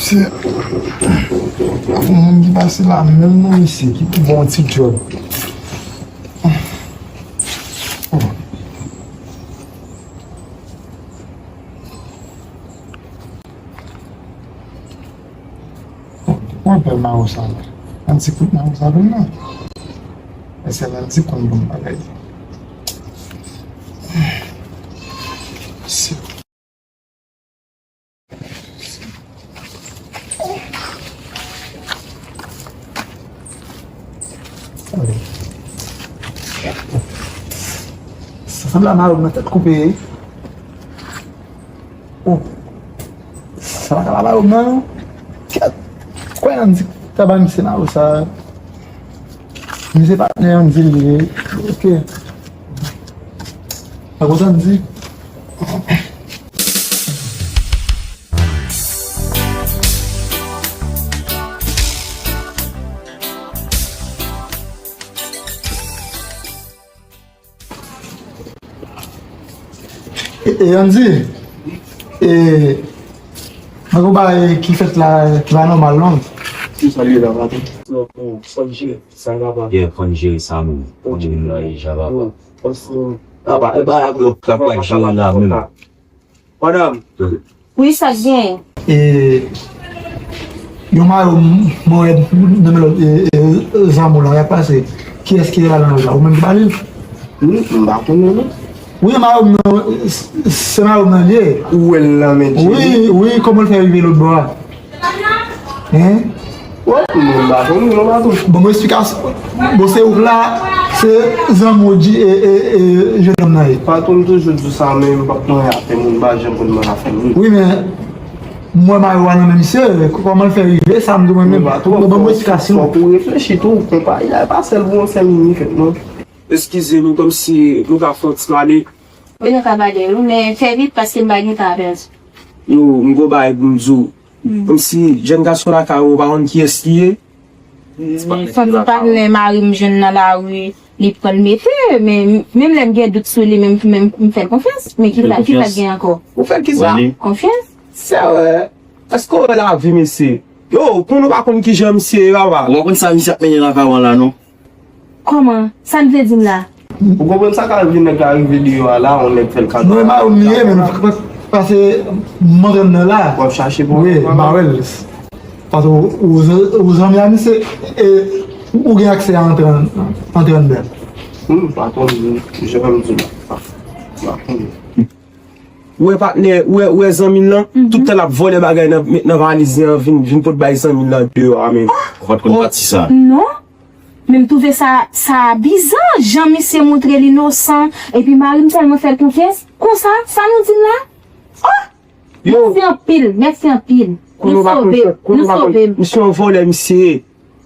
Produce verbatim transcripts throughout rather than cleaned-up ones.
Se pou moun ki pase la menm non mesye, ki pou ba yon ti djòb. Mwen pè mawo sa la. Yon ti kout mawo sa vin la. E se yon ti kout bon bagay. Si. Sa sanble a mayo nan tèt koupe. Oh. Sa pa ka mayo nan. Kèt. Kwè Andy ta ba misye mayo sa. Misye patnè Andy li ye. Ok. Sa kontan di. E, e, Andy, e, mwen gon bagay ki fèt la ki pa nòmal non. Ki sa li la, patron? Fòn jere sa, papa. Yeah, fòn jere sa menm. Fòn jere la, e, ja, papa. Papa, e bagay ak lòt la, pa jere la menm. Madanm. Wi, sa k gen? E, yon mayo m-, mwen wè nan men lòt, e, e, zanmi w la, y ap pase. Kiyès ki te ladan lòj la? Ou menm ki ba li l? Wi, m pa konnen non. Wi, mayo m nan, s-, se mayo m nan li ye. Ou wè l nan men Jimmy? Wi, wi, kòman l fè rive lòt bò a? Hein? Wè, m pa konnen non, patron. Ban mwen esplikasyon. Bon, se ou la, se zanmi w di, e, e, e, jennonm nan ye. Patron, m toujou di w sa, men m p ap manyen afè moun, m pa janm konn manyen afè moun. Wi, men mwen mayo a nan men misye, kòman l fè rive, sa m di w mwen menm. Bon, ban mwen esplikasyon. Fòk ou reflechi tou, konpayi a, e pa sèl pou yon sèl moun li fèt non. Eskize nou, kòmsi nou ka fè yon ti pale. Wi, nou ka pale, wi, men fè vit, paske m pa gen tan a pèdi. Yo, m gon bagay pou m di w. Kòmsi jèn gason lakay ou, ou pa konn kiyès li ye? Men fò m di w, patnè mari m jwenn nan lari, li pran l mete, men menm lè m gen dout sou li, men m, men m fè l konfyans. Men ki sa, ki sa k gen ankò? Ou fè l ki sa? Konfyans? Sè, èske w wè lavi, mesye? Yo, konnen w pa konn kijan misye ye, papa. Ou pa konn sa misye ap mennen lakay ou an la, non? Kòman? Sa n vle di m la? Ou konprann sa k al vin nèg la rive deyò a la, yon nèg fè l kado. Non, e mari m li ye, men pa-, pa-, pase m antre anndan la. W ap chache pou wi, m pa wè l. Paske ou, ou, ou zanmi a misye, e ou gen aksè a antre an-, antre anndan. Hmm, pa konn, jan m di w la. Pa konn. Ou wè patnè, ou wè, ou wè zanmi l lan, tout tan l ap vòlè bagay nan, met nan valiz li an, vin, vin pot bay zanmi l lan deyò a menm. Ou pa t konn pati sa? Non. Men m twouve sa, sa bizan, jan misye montre l inosan, epi mari m tèlman fè l konfyans. Konsa, sa nou di m la? Oh! Yo! Mèsi anpil, mèsi anpil. Nou sove m, nou sove m. Misye yon vòlè, misye ye.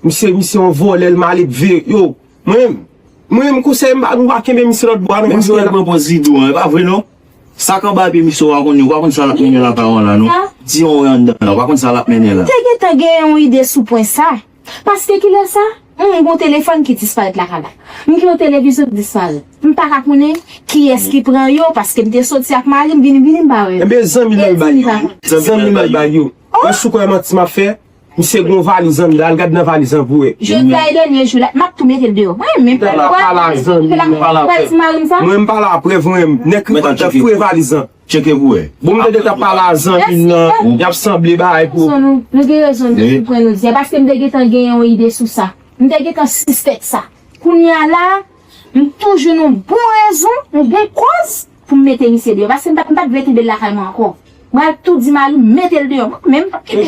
Misye, misye yon vòlè, l maledve. Yo, mwen menm, mwen menm konsèy m ba nou pa kenbe misye lòt bò a non, paske l ap pran pòz li dou an, e pa vre non? Sa k anba pye misye w pa konnen, ou pa konn sa l ap mennen lakay ou an la non. Di yon wè anndan la, ou pa konn sa l ap mennen la. M te gentan gen yon ide sou pwen sa. Paske kilè sa? M gon telefòn ki disparèt lakay la. M gen yon televizyon ki disparèt. M pa ka konnen kiyès ki pran yo, paske m te soti ak mari m, vini, vini, m pa wè l. Ebyen, zanmi l al bay yo. Zanmi l al bay yo. Èske w kwè manti m ap fè? Misye gon valiz anndan, al gad nan valiz lan pou wè. Jodi a e dènye jou la, m ap tou mete l deyò. Mwen menm, m pral di mari m sa. Mwen m pale aprè, mwen menm. Nèg ki pral foure valiz lan. Tcheke pou wè. Bon, m te gentan pale a zanmi m nan, y ap sanble bagay pou. Nou gen rezon, nou di pwen nou di a, paske m te gentan gen yon ide sou sa. M te gentan sispèk sa. Kounye a la, m toujou nan bon rezon, yon bon kòz pou m mete misye deyò. Paske m pa t, m pa t vle kenbe l lakay mwen ankò. Mwen al tou di mari m mete l deyò. Mwen menm m p ap kite l.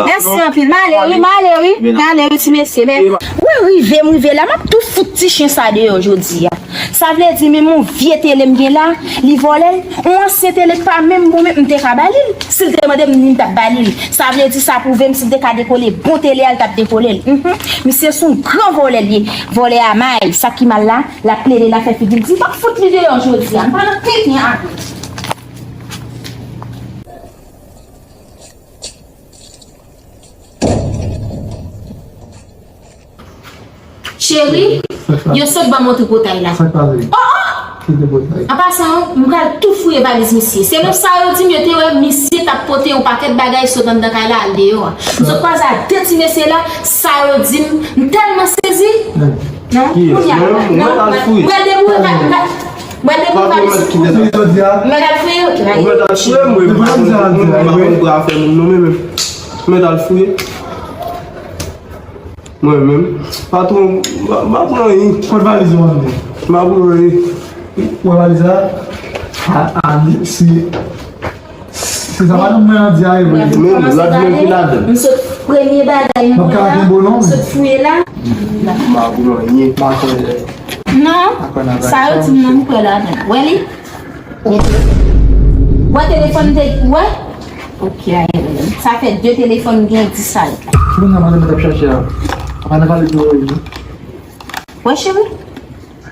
Mèsi anpil. M ale wi, m ale wi. M ale wi, ti mesye. Mèsi. Wi, rive m rive la, m ap tou fout ti chen sa deyò jodi a. Sa vle di menm yon vye tele m gen la, li vòlè l. Yon ansyen tele k pa menm bon, men m te ka ba li l. Si l te mande m, m t ap ba li l. Sa vle di sa pwouve m si l te ka dekole bon tele a, l t ap dekole l. Mhm. Misye se yon gran vòlè l ye. Vòlè a may. Sa ki mal la, l ap plede, l ap fè figi l di m ap fout li deyò jodi a. M pa nan plenyen avè l. Cheri, yo sot ban m yon tripotay la. Sa k pase? Oh, oh! Ki tripotay? An pasan, m pral tou fouye valiz misye. Selon sa yo di m, yo te wè misye t ap pote yon pakèt bagay sot anndan kay la al deyò a. M sot kwaze ak de ti mesye la, sa yo di m, m tèlman sezi. Non, kounye a, non, m pral deboure, m pral deboure valiz. Mwen t al fouye, mwen, mwen pa konn bra afè moun non, men, men. Mwen t al fouye. Mwen menm, patwon, m pa, m pa pran anyen. Kot valiz ou anndan? M pa pran anyen. Ou wè valiz la? A, a, si, si sa pa nan mwen an di a, e vre. Men, lòt moun ki ladan. M sot premye bagay m wè la, m sot fouye la. M pa pran anyen. Non, sa yo di m nan m kwè ladan. Wè li? Wè telefòn te, wè? Ok, ayen, sa fè de telefòn gen dis sa la. Ki moun nan madanm nan t ap chache a? Apa nan pale de woy li. Wè, cheri?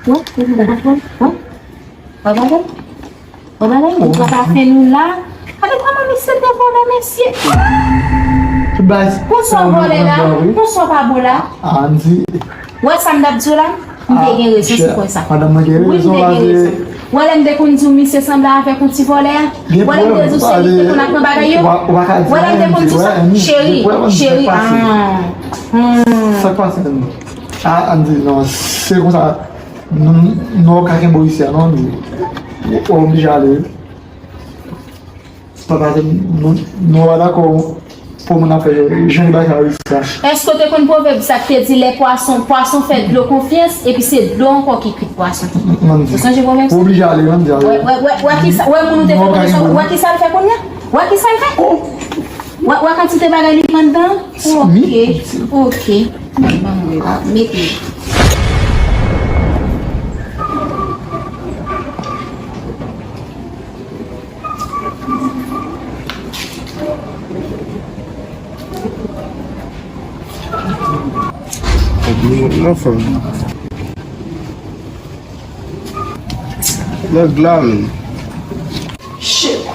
Wè, wè, wè, wè, wè, wè, wè, wè, wè, wè, wè, wè, pa fè nou la. Gade kòman misye te vòlè, mesye. Tout bagay. Konsa w vòlè la, konsa w pa bon la. Andy. Wè sa m t ap di w la? M te gen rezon sou pwen sa. Madanm mwen gen rezon. Wi, m te gen rezon. Wè lè m te konn di w misye sanble avèk yon ti vòlè a? Wè lè m te di w se li ki te konn ap pran bagay yo? Wè lè m te konn di w sa? Cheri, cheri, ah. Sa k pase, Andy? Ah, Andy, non, se konsa. Nou, nou pa ka kenbe w isi a, non, Andy. Ou oblije ale. Papa, nou, nou pa dakò pou moun ap fè jan de bagay sa yo isi a. Èske w te konn pwovèb sa k te di lè pwason, pwason fè dlo konfyans, epi se dlo ankò ki kwit pwason? Ou sonje pwovèb sa? Ou oblije ale, Andy, ale. Wè, wè, wè, wè kisa, wè moun ou te fè konnen sa, wè kisa l fè kounye a? Wè kisa l fè? Wè, wè kantite bagay li gen anndan? Ok, ok. Mete. Nan fanm. Nèg la, men. Shit.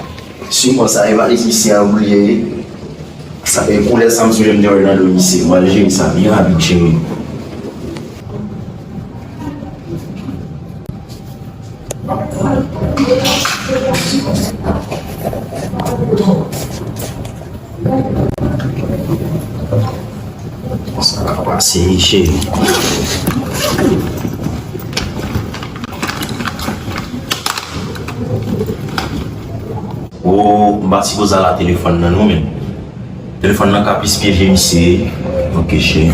Siman sa e valiz misye an bliye. Sa e koulè sa m sonje m te wè nan do misye. M pral jere sa byen rapid, cheri. Sa ka pase, cheri. O, m pa sipoze al a telefòn nan non, men. Telefòn nan ka plis pyeje misye. Ok, cheri.